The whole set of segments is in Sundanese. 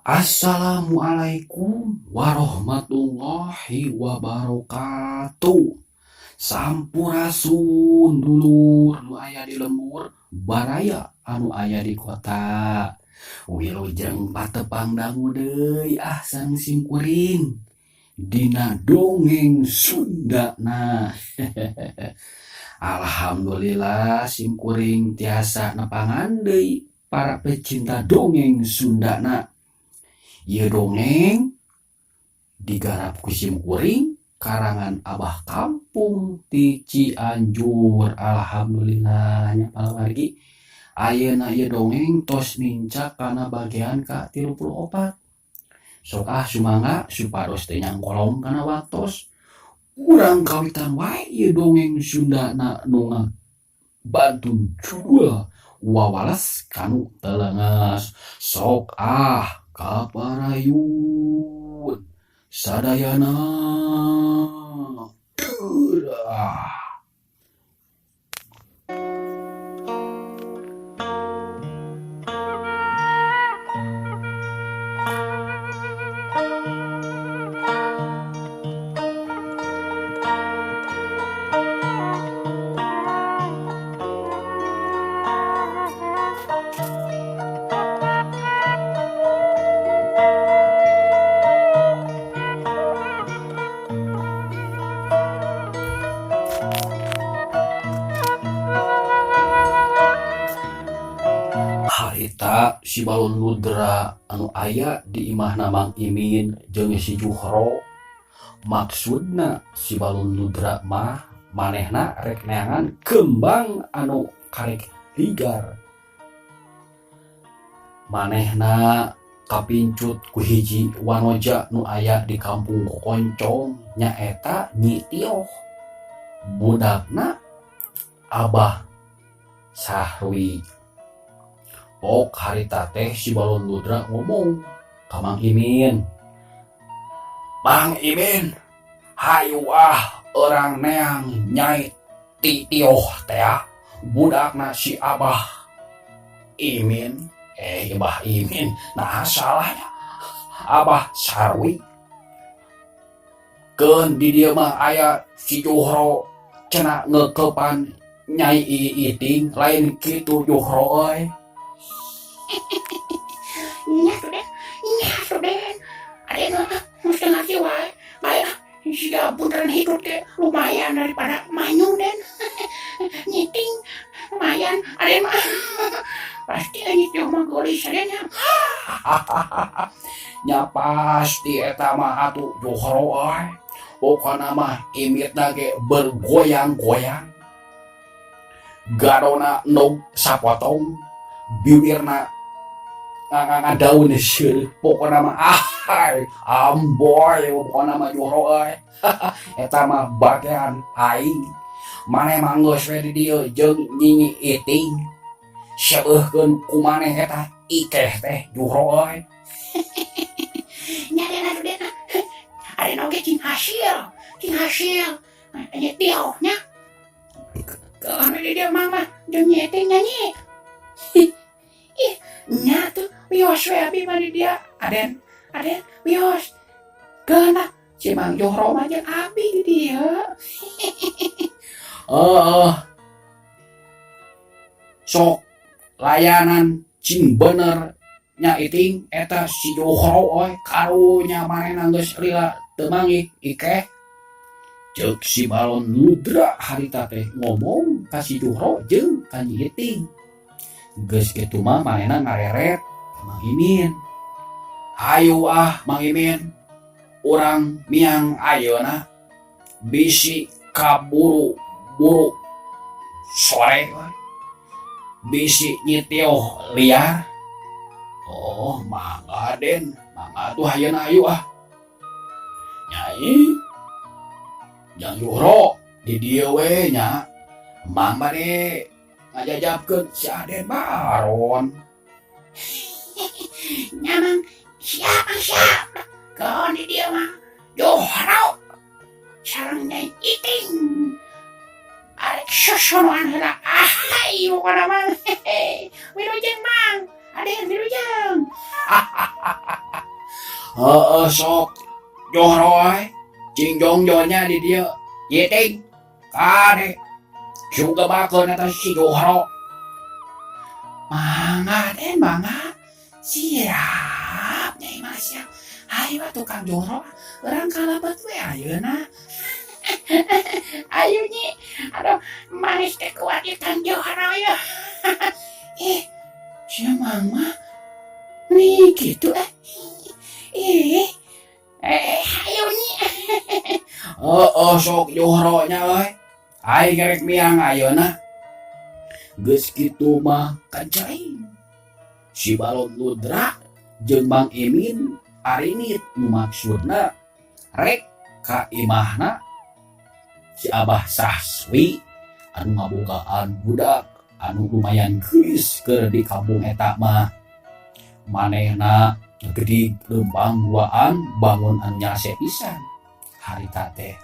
Assalamualaikum warahmatullahi wabarakatuh. Sampurasun dulur nu aya di lembur, baraya anu aya di kota. Wilujeng patepang dangu deui ah sareng simkuring dina dongeng Sunda. Nah, alhamdulillah simkuring tiasa nepangan deui para pecinta dongeng Sundana. Ieu dongeng digarap ku simkuring karangan Abah Kampung ti Cianjur. Alhamdulillah nya palawargi, ayeuna ieu dongeng tos nincak kana bagian ka 34. Sok ah, sumangga supados teu nyangkolong kana waktos, urang kawitan wae ieu dongeng Sundana nu ngabantun judul Wawales Kanu Teu Leungeus. Sok ah, kaparayun sadayana. Dadah. Harita si Balon Ludra anu aya di imahna Mang Imin jeung si Juhro. Maksudna si Balon Ludra mah manehna rek neangan kembang anu karek ligar. Manehna kapincut ku hiji wanoja nu aya di kampung Kokoncong, nyaeta Nyi Tioh, budakna Abah Sahri. Pok harita teh si Balon Ludra ngomong ka Mang Imin, "Mang Imin, hayu ah, urang neang Nyai Tioh teh, budakna si Abah Imin, eh, Abah Imin, nah salahnya Abah Sarwi. Keun di dieu mah aya si Juhro cenah ngeukepan Nyai Iting, lain kitu Juhro euy?" Nya tuh, Den, nya tuh, Den. Aden mah mesti ngerti wae. Bae ah, siga bundaran hidup teh lumayan daripada manyung, Den. Nyiting lumayan Aden mah. Pasti Nyi Tioh mah geulis, Aden nya. Nya pasti eta mah atuh, Juhro euy. Pokona mah imitna ge bergoyang-goyang, garona endog sapotong, biwirna ngadaun seueuh, pokona mah ahai amboy, pokona mah Juhro euy, eta mah bagian aing. Maneh mah geus we di dieu jeung Nyi Iting, seueuhkeun ku maneh eta ikeh teh, Juhro euy. Nya, Den, atuh, Den. Aden oge cing hasil, cing hasil. Nyi Tioh nya. Keun di dieu mah mah jeung Nyi Iting nyanyi. Ih, nya tuh wios we abi mah di dia. Aden, Aden, wios. Keun ah, si Mang Johro mah jeung abi di dieu. Heeh. Sok layanan cing bener nya, Iting, eta si Johro euy, karunya manehna geus lila teu manggih ikeh. Ceuk si Balon Ludra harita teh ngomong ka si Juhro jeung ka Nyi Iting. Geus kitu mah manehna ngareret ka Mang Imin. "Hayu ah, Mang Imin, urang miang ayeuna bisi kaburu buru sore we. Bisi Nyi Tioh liar." "Oh, mangga, Den, mangga tuh ayeuna, ayu ah." Ai Jang Juhro di dieu we nya Mang bade ngajajabkeun si Aden Baron. Nya Mang, siap Mang siap. Keun di dieu mah Juhro sareng Nyai Iting. Arek sosonoan heula ahai pokona Mang. Wilujeng Mang, Aden wilujeng. Heeh sok Johro euy cing jongjon nya di dieu Iting kade sugebakeun eta si Johro. Mangga Den mangga. Siap Nyai mah siap. Hayu atuh Kang Johro urang kalebet we ayeuna. Ayu Nyi. Aduh manis teh kuat ieu Kang Johro yeuh. Ih sia Mang mah meni kitu eh. Ih eh hayu Nyi. Heeh sok Johro nya euy. Aing rek miang ayeuna. Geus kitu mah kancering. Si Balon Ludra jeung Mang Imin arinit nu maksudna rek ka imahna si Abah Saswi anu ngabogaan budak anu lumayan geulis keur di kampung eta mah. Manehna gedig leumpang duaan bangun anu nyarase pisan harita teh.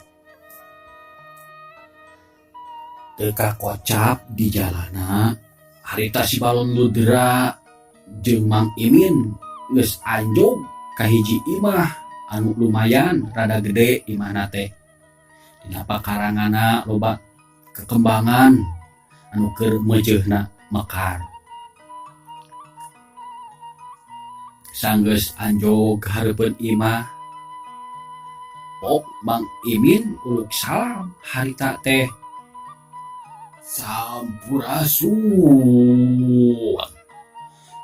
Teu kakocap di jalana harita si Balon Ludra jeung Mang Imin geus anjog ka hiji imah anu lumayan rada gede imahna teh. Dina pakaranganna loba kekembangan anu keur meujeuna mekar. Sanggeus anjog hareupeun imah pok Mang Imin uluk salam harita teh. Sampurasun.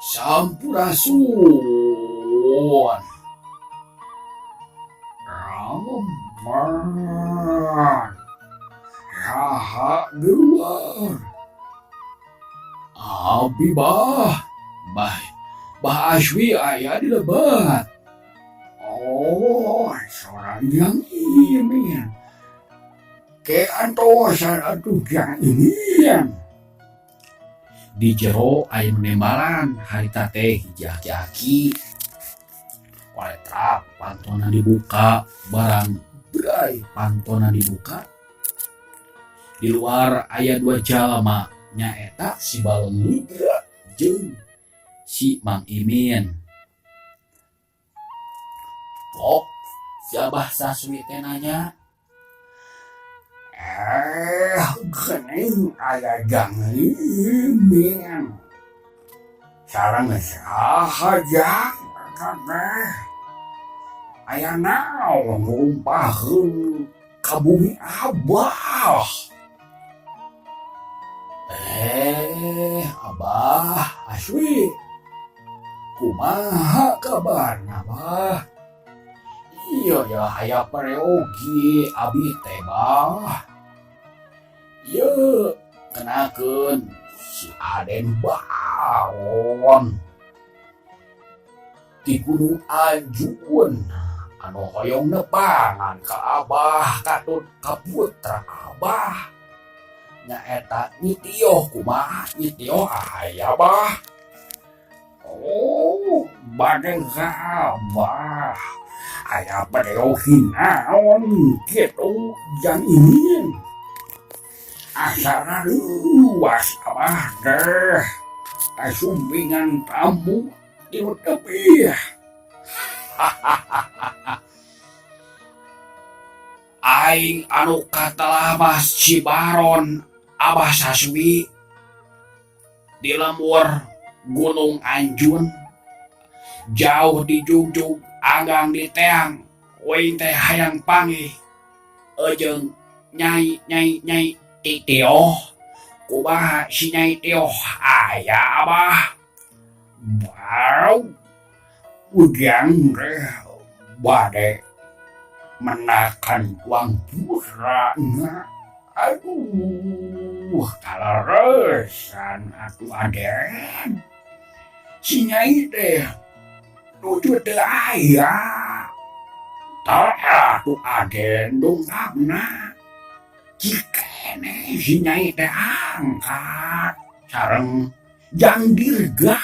Sampurasun. Raman. Saha di luar. Abi bah. Bah. Bah Aswi aya di lebet. Oh, sorang yang Imin. Ke antosan atuh jang Imin. Di jero aya nu nembalan harita teh hiji aki-aki. Waletrak pantona dibuka barang bray pantona dibuka. Di luar aya dua jalma nyaeta si Balon Ludra jeung si Mang Imin. Pok si Abah Saswi teh nanya, Geuning aya Jang Imin. Sareng saha jang eta teh? Aya naon ngumpaheun ka bumi Abah? Abah Aswi, kumaha kabarna Bah? Iya ya aya pereogi abi teh Bah. Ieu kenakeun si Aden Baron di Gunung Anjun anu hoyong nepangan ka Abah katut ka putra Abah. Nyaeta Nyi Tioh kumaha Nyi Tioh aya Bah? Oh, bade ka Abah. Aya pereogi naon kitu Jang Imin? Asana luas Abah teh. Kasumpingan tamu di tepi. Aing anu katelah mah si Baron Abah Saswi di lembur Gunung Anjun jauh di jugjug anggang di teang uing teh hayang panggih eujeung nyai nyai nyai Titioh kumaha si Nyai Tioh aya Abah? Bau ujang teh bade menakan tuang putra nya. Aduh, kaleresan atuh Aden. Si Nyai teh nuju teu aya. Tah atuh Aden dongkapna. Cikene si Nyai teh angkat sareng Jang Dirga.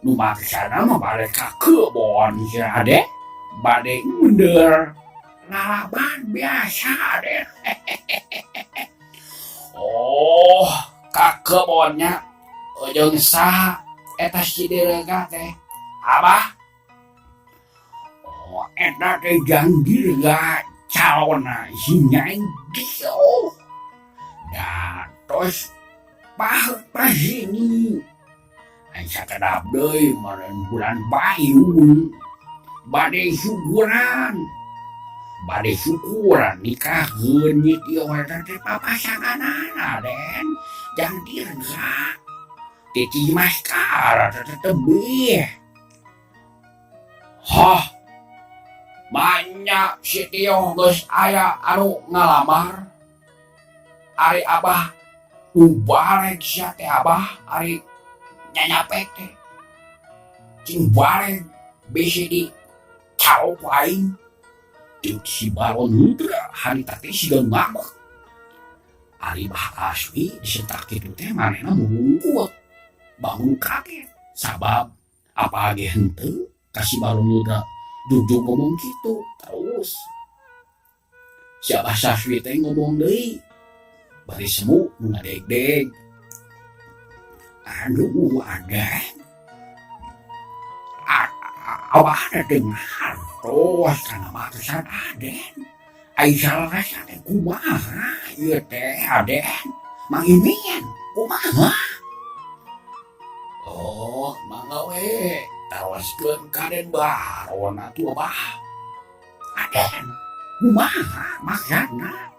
Nu maksana mah bade ka kebon si Aden bade mender lalaban biasa Aden. Oh, ka kebonnya jeung saha eta si Dirga teh? Abah. Oh, eta teh Jang Dirga calonna si Nyai Tio. Da tos paheut pasini. Ai sakedap deui meureun bulan payun bade syukuran. Bade syukuran nikahkeun Nyi Tio eta teh papasanganana Den Jang Dirga. Ti Cimas ka teh tebih. Hah, banyak si Tio geus aya anu ngalamar. Ari Abah nu bareg sia teh Abah ari nyanyapek teh. Cing bareg bisi di calo ku aing. Ceuk si Balon Ludra harita teh siga ngambek. Ari Bah Aswi disentak kitu teh manehna mungkut. Bangun kaget sabab apa ge henteu ka si Balon Ludra jugjug ngomong kitu terus. Si Abah Saswi teh ngomong deui bari semu nu ngadegdeg. Aduh Aden. Abah teh teu ngartos kana maksad Aden. Ai salarasna teh kumaha ieu teh Aden? Mang Imin kumaha? Oh, mangga we taroskeun ka Den Baron atuh Abah. Aden, kumaha maksudna?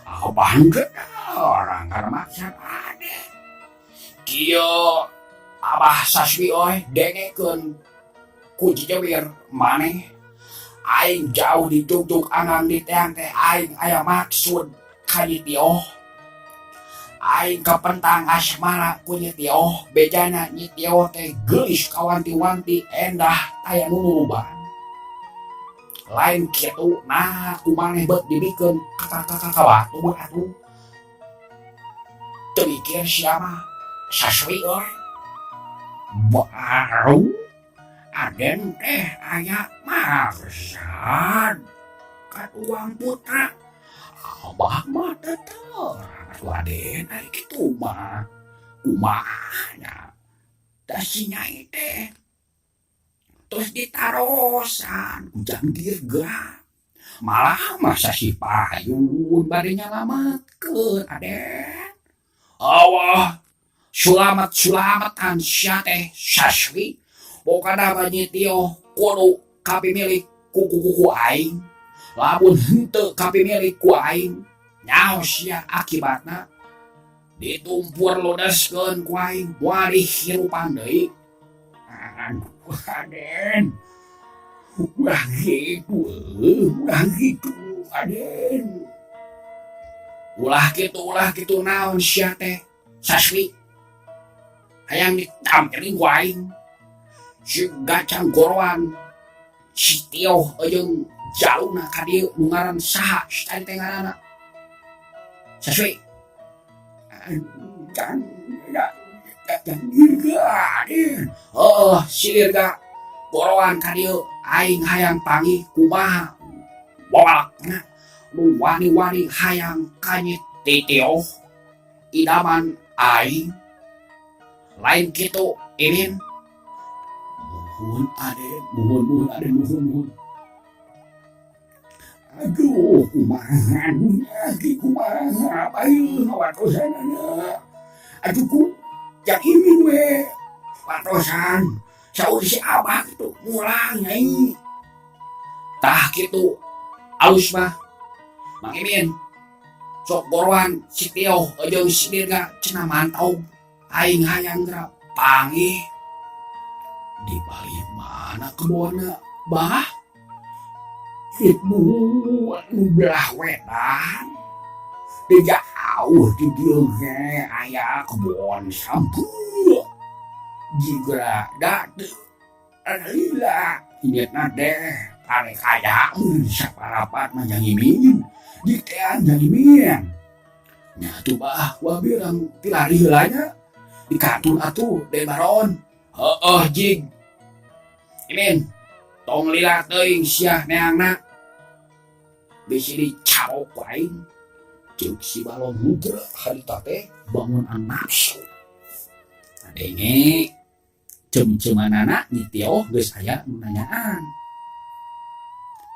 Abah henteu terang kana maksud Aden. Kieu Abah Saswi euy dengekeun ku cicewir maneh. Aing jauh di jugjug angang di teang teh aing aya maksud ka Nyi Tioh. Aing kapentang asmara ku Nyi Tioh, bejana Nyi Tioh teh geulis kawanti-wanti endah taya nunuruban. Lain kitu nah ku maneh beut dibikeun ka batur atuh. Teu mikir sia mah Saswi euy. Baru Aden teh aya maksad ka tuang putra. Abah mah teu terang atuh Aden ari kitu mah. Kumaha nya da si Nyai teh tos ditarosan ku Jang Dirga. Malah masa si payun bade nyalametkeun Aden. Awah sulamet-sulamatan sia teh Saswi. Pokana mah Nyi Tioh kudu kapimilik ku kuku aing. Lamun henteu kapimilik ku aing, nyaho sia akibatna. Ditumpur ludeskeun ku aing moal dihirupan deui. Aduh Aden. Ulah kitu eueuh, ulah kitu Aden. Ulah kitu naon sia teh Saswi. Hayang ditampiling ku aing. Si gacang goroan si Tioh jeung jaluna ka dieu nu ngaran saha si tadi teh ngaranna. Saswi. Jang Jang Dirga. Heuh, si Dirga goroan ka dieu aing hayang panggih kumaha wawalakna nu wani-wani hayang ka Nyi Tioh idaman aing. Lain kitu Imin. Muhun Aden, muhun muhun Aden, muhun muhun. Aduh, kumaha dunya ki kumaha bae ngawatosanana. Aduh ku Jang Imin we watosan saur si Abah kitu mulang Nyai. Tah kitu alus mah. Mang Imin sok goroan si Tioh jeung si Dirga cenah mantau aing hayang geura panggih. Di palih mana kebonna Bah? Itu anu belah wetan. Di jauh di dieu ge aya kebon sampeu. Jiga da teu lila ingetna teh Arek aya saparapat mah Jang Imin. Ditean Jang Imin. Nya atuh bah ku abi urang tilari heula nya. Dikatun atuh Den Baron. Heueuh jig. Imin, tong lila teuing sia neangna. Bisi dicabok ku aing. Ceuk si Balon Mudra harita teh bangun an nafsu. Nadenge cem-cemanana Nyi Tioh geus aya nu nanyaan.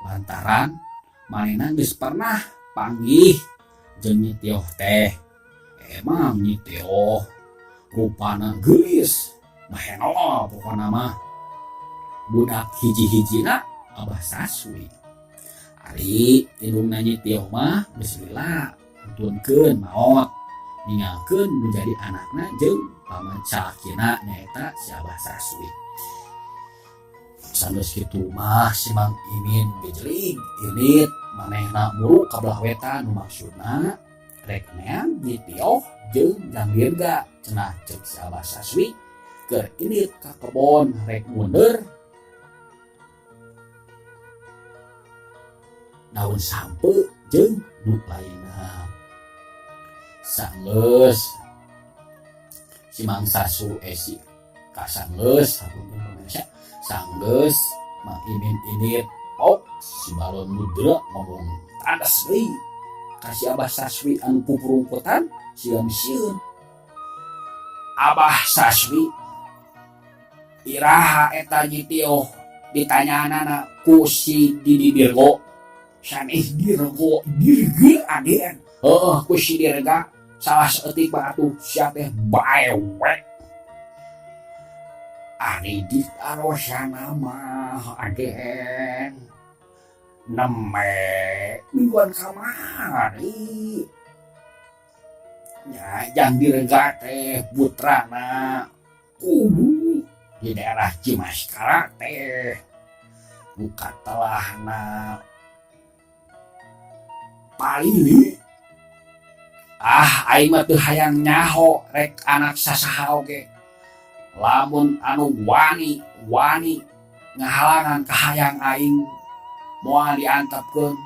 Lantaran manehna geus pernah panggih jeung Nyi Tioh teh. Emang Nyi Tioh rupana geulis, mahenol pokona mah. Budak hiji-hijina Abah Saswi. Ari indungna Nyi Tioh mah geus lila antunkeun maot ninggalkeun nu jadi anakna jeung paman salakina nyaeta si Abah Saswi. Sanggeus kitu mah si Mang Imin gejelig init manehna muru ka belah wetan nu maksudna rek neang Nyi Tioh jeung Jang Dirga cenah ceuk si Abah Saswi keur init ka kebon rek mundur daun sampe jeung nu lainna. Sanggeus si Mang Sasu si ka sanggeus hapunten pamirsa sanggeus Mang Imin init pok si Balon Mudra ngomong tandas deui ka si Abah Saswi anu pupurungkutan siga nu sieun. Abah Saswi iraha eta Nyi Tioh ditanyaanana ku si Didi Dirgo sanih Dirgo Dirga aden heueuh ku si Dirga salah saeutik mah atuh sia teh bae we ari ditarosana mah aden neme mingguan kamari nya Jang Dirga teh putrana kubu di daerah Cimaskara teh buka telahna palili ah aing mah teu hayang nyaho rek anak sasaha oge lamun anu wani wani ngahalangan kahayang aing moal diantepkeun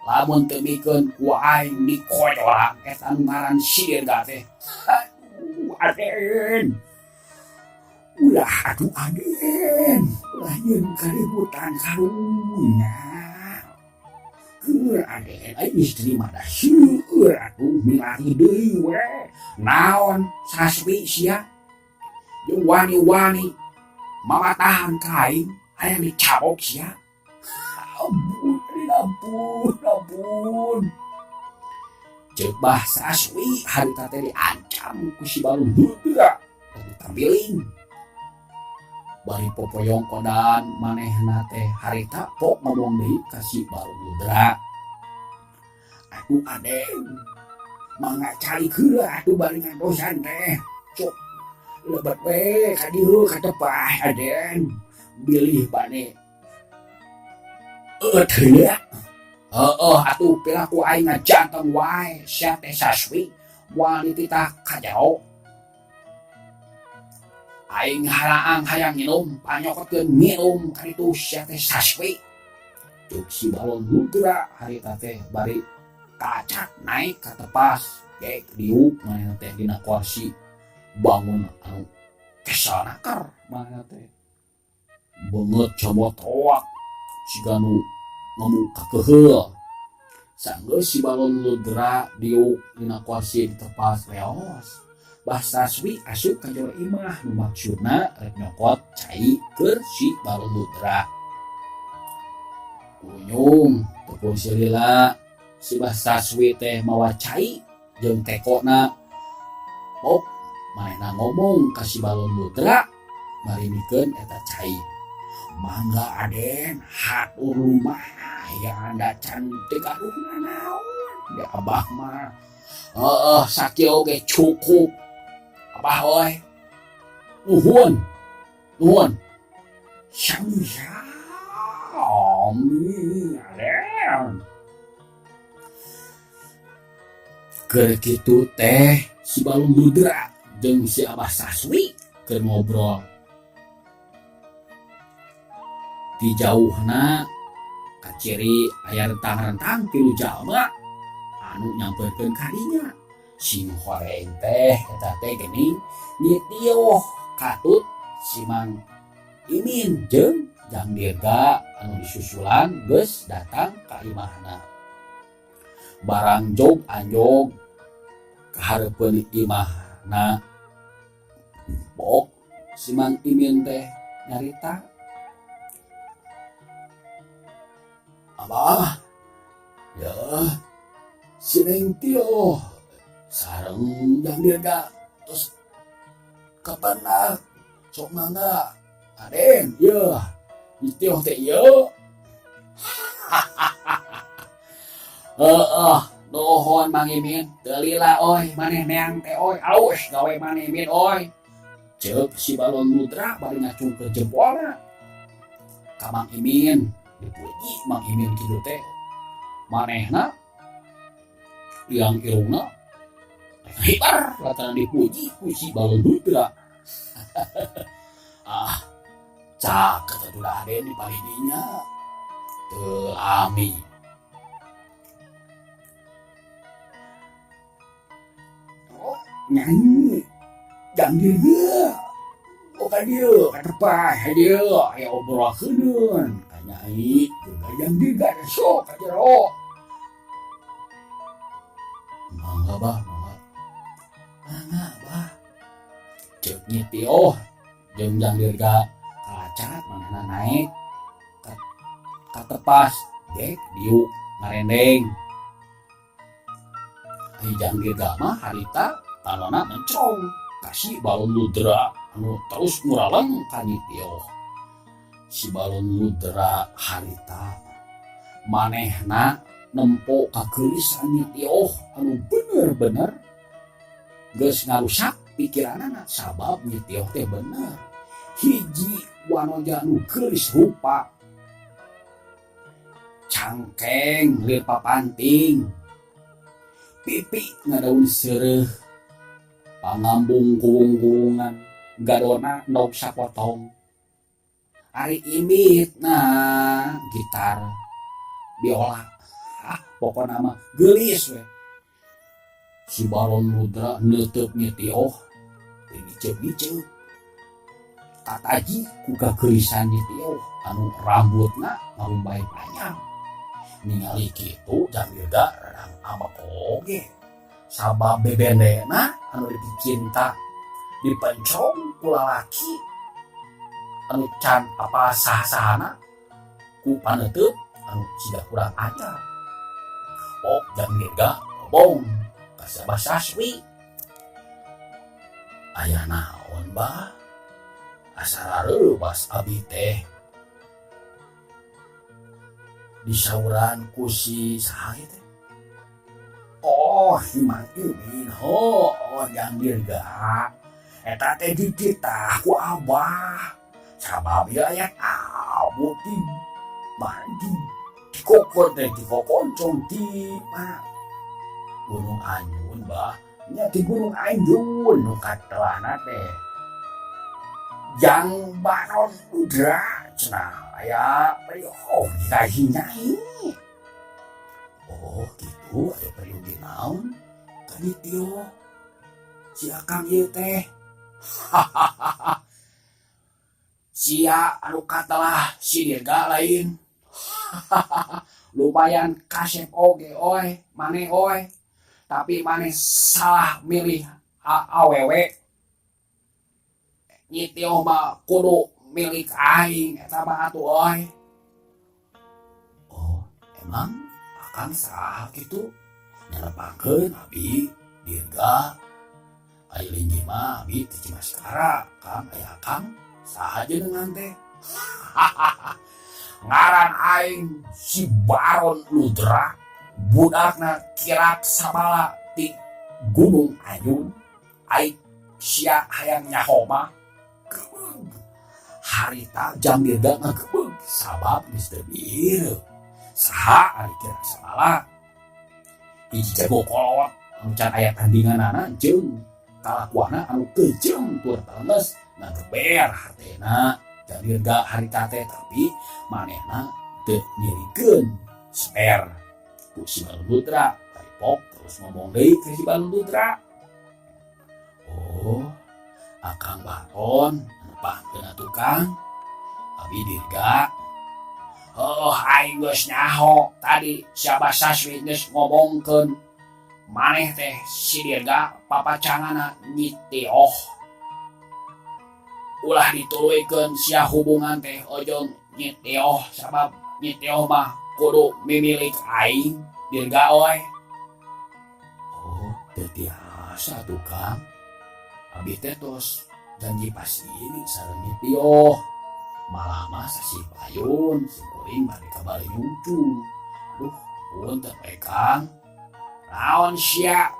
lamun teu mikeun ku aing dikojolang eta anu ngaran si Dirga teh. Aduh aden. Ulah atuh aden, ulah nyieun kaributan karunya. Keur aden, ai istri mah da seueur atuh milari deui we. Naon saswi sia jeung wani-wani mamatahan ka aing hayang dicabok sia. Ampun, ampun, ampun. Ceuk Bah Saswi harita teh diancam ku si Balun Hudra ditampiling. Bari popoyong kodan manehna teh harita pok ngomong deui ka si Balun Ludra. Atuh adeng, mangga calik heula atuh bari ngantosan teh. Cuk, lebet we ka dieu ka tepah aden. Bilih bane eueut heula. Heueuh atuh piraku aing ngajanteng wae sia teh Saswi moal dititah ka jero. Aing haraang hayang nginum panyokotkeun nginum ka ditu sia teh Saswi. Cuk si Balon Ludra harita teh bari kacak naik ka tepas gek diuk manehna teh dina kursi bangun anu kesel naker manehna teh. Beungeut comotoak siga nu ngemuk kakeheul. Sanggeus si Balon Ludra diuk dina kursi ditepas leos. Bah Saswi asup ka jero imah nu maksudna rek nyokot cai keur si Balon Ludra. Kunyung teu kungsi lila si Bah Saswi teh mawa cai jeung tekona. Pok manehna ngomong ka si Balon Ludra bari mikeun eta cai. Mangga aden hatur lumayan da cantik aduh nanaon da abah mah. Heueuh sakieu oge cukup abah euy. Nuhun nuhun sami-sami aden. Keur kitu teh si Balung Ludra jeung si Abah Saswi keur ngobrol. Ti jauhna Kaciri aya rentang-rentang tilu jalma anu nyamperkeun ka dinya. Sing horeng teh eta teh geuning Nyi Tioh katut si Mang Imin jeung Jang Dirga anu disusulan geus datang ka imahna. Barang jog anjog ka hareupeun imahna bok si Mang Imin teh nyarita. Abah, ya si Neng Tioh sareng Jang Dirga terus kapenak sok mangga Aden yeuh Nyi Tioh teh ieu. Heeh, nuhun Mang Imin, teu lila euy maneh neang teh euy, alus gawe maneh Min euy. Ceuk si Balon Ludra bari ngacungkeun jempolna ka Mang Imin. Dipuji Mang Imin kitu teh. Manehna liang irungna hibar lantaran dipuji ku si Balon Ludra. Ah, caket atuh da Aden di palih dinya. Teu lami. Oh, nyanyi. Jang dirga. Oh, ka dieu, ka tepah, ka dieu, aya obrolkeun. Ka nyai jeung ka Jang Dirga sok ka jero. Mangga bah, mangga. Mangga bah. Ceuk Nyi Tioh jeung Jang Dirga kalacat manehna naek ka tepas dek diuk ngarendeng. Ai Jang Dirga mah harita tanona mencrong ka si Balon Ludra anu terus nguraleng ka Nyi Tioh. Si Balon Ludra harita manehna nempo kageulisan Nyi Tioh anu bener-bener geus ngarusak pikiranana sabab Nyi Tioh teh bener hiji wanoja nu geulis rupa cangkeng lir papanting pipi ngadaun seureuh pangambung kuwung-kuwungan gadona endog sapotong ari imitna gitar biola ah pokona mah geulis we. Si Balon Ludra neuteuk Nyi Tioh teu diceup-diceup kataji ku kageulisan Nyi Tioh anu rambutna ngarumbay panjang. Ningali kitu Jang Dirga rada ambek oge sabab bebendena anu dipicinta dipencong ku lalaki anu can apal saha-sahana ku paneuteub anu siga kurang ajar. Pok Jang Dirga ngobong ka si Abah Saswi. Aya naon bah? Asa rareubas abi teh. Disauran ku si saha ieu teh? Oh, si Mang Imin heuh Jang Dirga. Eta teh dititah ku Abah. Sabab ieu aya tamu ti mana di kokor teh di kokoncong di mana? Gunung Anjun bah. Nya di Gunung Anjun nu katelahna teh. Jang Baron Ludra cenah aya peryogi ka si Nyai. Oh gitu aya peryogi naon ka Nyi Tioh si Akang ieu teh. Hahaha. Sia anu katelah si Dirga lain. Hahaha. Lumayan kasep oge oy maneh oy. Tapi maneh salah milih awewe. Nyi Tioh mah kudu milik aing eta mah atuh oy. Oh, emang akang saha kitu? Nyarepangkeun abi Dirga. Ari linggih mah abi ti Cimaskara, Kang aya akang saha jenengan teh? Hahaha. Ngaran aing si Baron Ludra, budakna Kirak Sabala ti Gunung Anjun. Aing sia hayang nyaho mah gebeug. Harita Jang Dirga ngagebeug sabab geus teu bieu. Saha ari Kirak Sabala? Hiji jago kolot anu can aya tandinganana jeung kalakuanna anu kejem tur teles ngageber hatena Jang Dirga harita teh tapi manehna Teu nyerikeun sper ku si Balon Lutra. Pok terus ngomong deui ke si Balon Lutra. Oh, Akang Baron nepangkeun atuh, Kang. Abi Dirga. Oh, aing geus nyaho tadi si Abah Saswi geus ngomongkeun maneh teh si Dirga papacanganna Nyi Tioh. Ulah dituluykeun sia hubungan teh ojong Nyi Tioh, sabab Nyi Tioh mah kudu mimilik aing, Dirga oy. Oh, teu tiasa tuh, Kang. Abi teh tos janji pasti ini sareng Nyi Tioh. Malah mah sasih payun si kuring bade ka Bali nyungcung. Aduh, punten we, Kang. Naon sia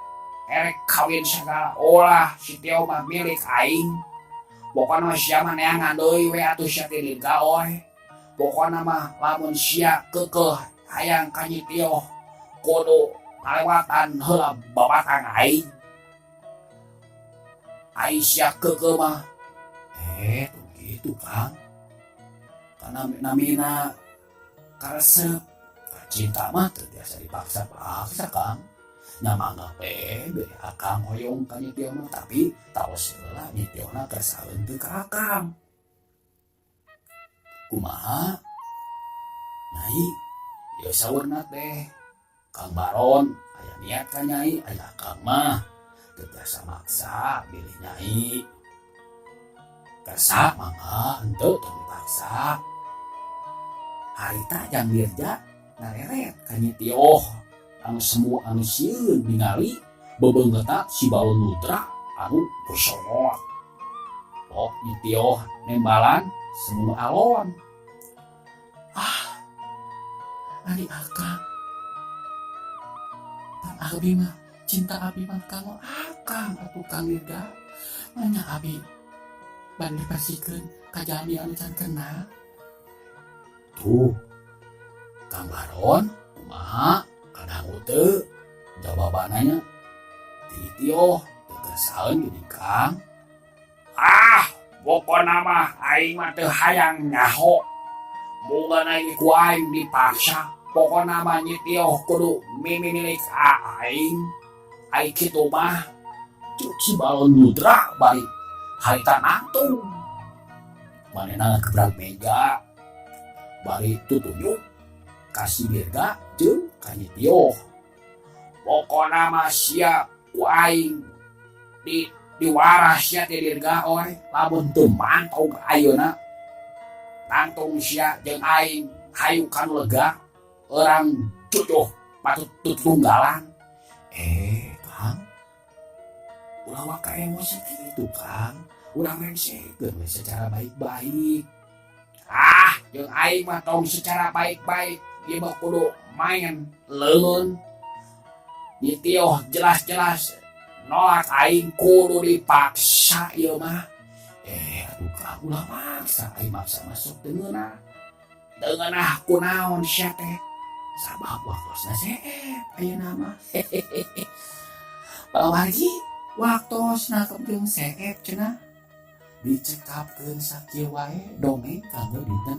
erek kawin sagala, ulah, si Tio mah milik aing. Pokona mah sia mah neangan deui we atuh sia teh, Dirga oy. Pokona mah lamun sia keukeuh hayang ka Nyi Tio kudu ngalewatan heula babatang aing. Ai sia keukeuh mah tuh gitu, Kang. Karena namina karesep cinta mah teu biasa dipaksa-paksa, Kang. Nya mangga we bere Akang hoyong ka Nyi Tio mah, tapi taos heula Nyi Tiona kersaeun teu ka Akang. Kumaha? Nyai, ieu saurna teh Kang Baron aya niat ka Nyai, aya Akang mah teu tiasa maksa bilih Nyai. Kersa mangga, henteu tong dipaksa. Harita Jang Dirja ngareret ka Nyi Tioh anu semu anu sieun ningali bebeungkeutna si Balon Lutra anu bosongot. Pok Nyi Tioh nembalan semu alon. Ah, ari Akang. Pan abi mah cinta abi mah kanggo Akang atuh, Kang Dirga. Manya abi bade dipasihkeun ka jalmi anu can kenal. Tuh, Kang Baron, kumaha kadangu teu? Jawabanana ti Tioh teu kersaeun geuning, Kang. Ah, pokona mah aing mah teu hayang nyaho. Moga aing ku aing dipaksa. Pokona mah Nyi Tioh kudu mimilik aing. Ai kitu mah, cuk si Balon Lutra bari harita nangtung. Manehna ngagebrak meja. Bari tutunjuk ka si Dirga jeung ka Nyi Tioh. Pokona mah sia ku aing di diwaras sia teh, Dirga oy, lamun teu mantog ayeuna. Nangtung sia jeung aing hayu kanu lega urang cucuh patut tutunggalan. Eh, Kang. Ulah waka emosi kitu, Kang. Urang rengsekeun we secara baik-baik. Ah, jeung aing mah tong secara baik-baik. Ieu mah kudu main leungeun. Nyi Tioh jelas-jelas nolak aing, kudu dipaksa ieu mah. Eh, atuh Kang, ulah maksa, aing maksa masuk teu ngeunah. Teu ngeunah kunaon sia teh? Sabab waktosna seep ayeuna mah. Pawargi waktosna jeung seep cenah. Dicekapkeun sakieu wae dongeng kanggo dinten.